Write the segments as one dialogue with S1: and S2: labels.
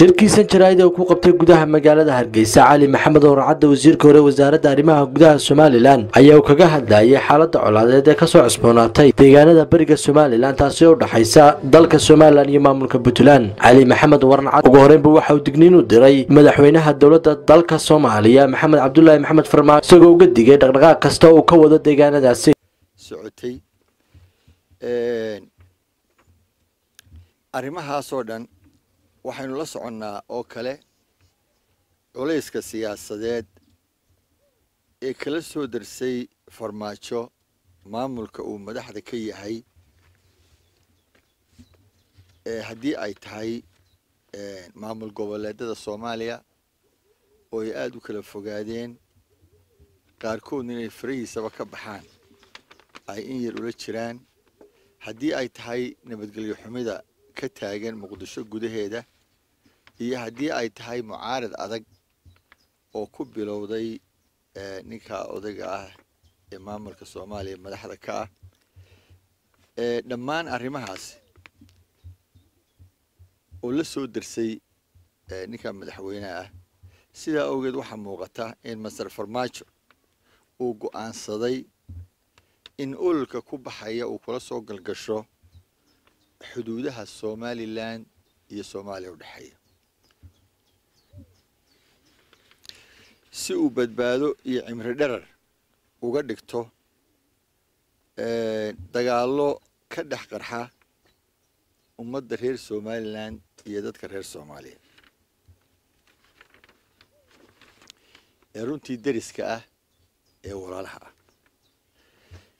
S1: Shirkiisan jaraa'id oo ku qabtay gudaha magaalada Hargeysa Cali Maxamed Warcadde, wasiirka hore wasaaradda arrimaha gudaha Somaliland, ayaa uu kaga hadlayay xaaladda colaadeed ee kasoo cusboonaatay deegaanada bariga Somaliland, taasi oo u dhaxaysa dalka Somaliland iyo maamulka Puntland. Cali Maxamed Warcadde ugu horreynba waxa uu digniin u diray madaxweynaha dowladda dalka Soomaaliya Maxamed Cabdullaahi Maxamed Farmaajo, isagoo uga digay dhaqdhaqaaq kasta oo uu ka wado deegaanadaasi.
S2: Socotay arrimahaasoo dhan waxaynu la soconnaa oo kale culayska siyaasadeed ee kala soo darsay Farmaajo maamulka uu madaxda ka yahay, haddii ay tahay maamul goboleedada Soomaaliya oo ay aada u kala fogaadeen, qaarkoodna inay farahiisaba ka baxaan ay in yar ula jiraan, haddii ay tahay nabadgelyo xumida ka taagan Muqdisho gudaheeda, iyo haddii ay tahay mucaarad adag oo ku bilowday ninka odayga ah ee maamulka Soomaaliya madaxda ka ah. Dhammaan arrimahaasi oo la soo darsay ninka madaxweyneha ah, sidaa awgeed waxaa muuqata in Master Farmaajo uu go'aansaday in ololka ku baxaya uu kula soo galgasho xuduudaha Somaliland iyo Soomaaliya u dhexeeya, si uu badbaado iyo cimri dherar uga dhigto dagaallo ka dhex qarxa ummadda reer Somaliland iyo dadka reer Soomaaliya ee runtii deriska ah ee walaalaha ah.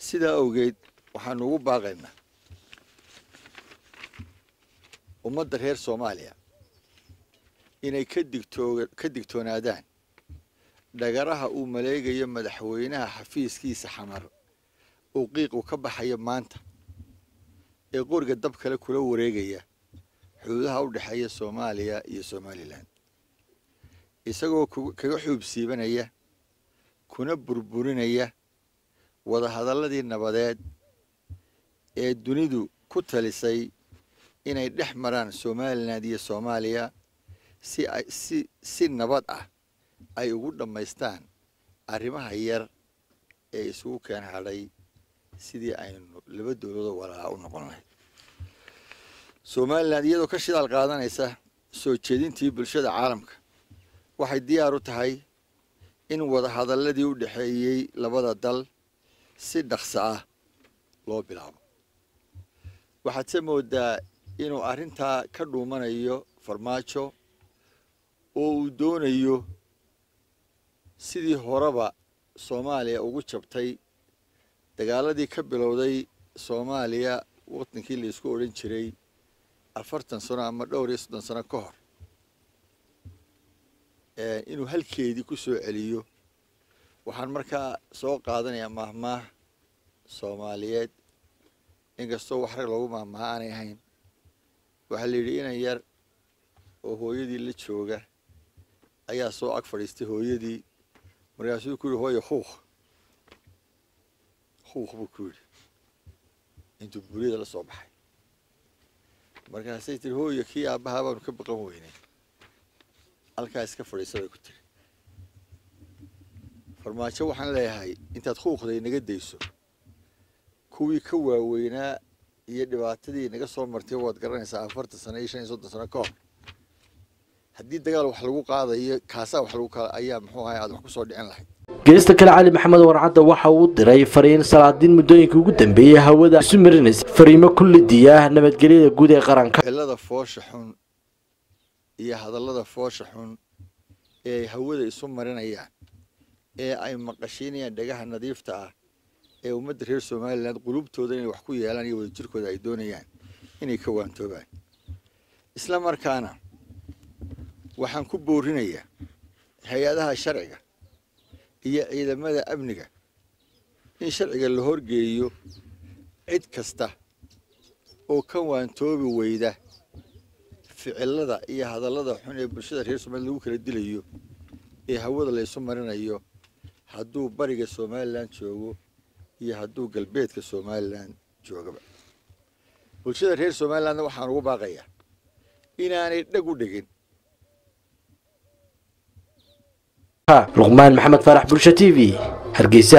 S2: Sidaa awgeed waxaanu ugu baaqaynaa ummadda reer Soomaaliya inay ka digtoonaadaan dhagaraha uu maleegayo madaxweynaha xafiiskiisa Xamar uu qiiqu ka baxayo maanta ee qoriga dab kale kula wareegaya xuduudaha u dhexeeya Soomaaliya iyo Somaliland, isagoo kaga xuub siibanaya kuna burburinaya wadahadalladii nabadeed ee dunidu ku talisay inay dhex maraan Somaliland iyo Soomaaliya si ay si nabad ah ay ugu dhammaystaan arrimaha yar ee isugu keen hadhay sidii aynu laba dowladoo walaalaa u noqon lahayd. Somaliland iyadoo ka shidaal qaadanaysa soo jeedintii bulshada caalamka waxay diyaar u tahay in wadahadalladii u dhexeeyey labada dal si dhaqso ah loo bilaabo. Waxaad se moodaa inuu arrintaa ka dhuumanayo Farmaajo oo uu doonayo sidii horeba Soomaaliya ugu jabtay dagaaladii ka bilowday Soomaaliya wadankii la isku odhan jiray 40 sano ama dhowr iyo 30 sano ka hor, inuu halkeedii ku soo celiyo. Waxaan markaa soo qaadanayaa maahmaah Soomaaliyeed, inkastoo wax rag loogu maahmaaha aanay ahayn. Waxaa la yidhi inan yar oo hooyadii la jooga ayaa soo ag fadhiistay hooyadii, markaasuu ku yidhi hooyo khuuq khuuq buu ku yidhi intuu buuriyada la soo baxay. Markaasay tiri hooyo kii aabbahaa baanu ka baqan weynay, halkaa iska fadhiisa bay ku tiri. Farmaajo waxaan leeyahay intaad khuuqday naga dayso, kuwii ka waaweynaa iyo dhibaatadii naga soo martay waad garanaysaa 40 sano iyo 35 sano ka hor. Haddii dagaal wax lagu qaadayo kaasaa wax lagu kala ayaa muxuu ahay aad wax ku soo dhicin lahayd.
S1: Geesta kale Cali Maxamed Warcadde waxa uu diray fariin salaadiin muddooyinka ugu dambeeyey hawada isu marinaysa fariimo kullidiya nabadgelyada guud ee qaranka.
S2: Ficilada foosha xun iyo hadallada foosha xun ee ay hawada isu marinayaan ee ay maqashiinayaan dhagaha nadiifta ah ee ummadda reer Somaliland qulubtooda inay wax ku yeelaan iyo wadajirkooda ay doonayaan inay ka waantoobaan. Isla markaana waxaan ku boorinayaa hay-adaha sharciga iyo ciidamada amniga in sharciga la horgeeyo cid kasta oo ka waantoobi weyda ficilada iyo hadallada xun ee bulshada reer Somaliland lagu kala dilayo ee hawada la isu marinayo, hadduu bariga Somaliland joogo iyo hadduu galbeedka Somaliland joogaba. Bulshada reer Somalilandna waxaan ugu baaqayaa inaanay dhag u dhigin
S1: Luqmaan Maxamed Faarax, Bulsha TV, Hargeysa.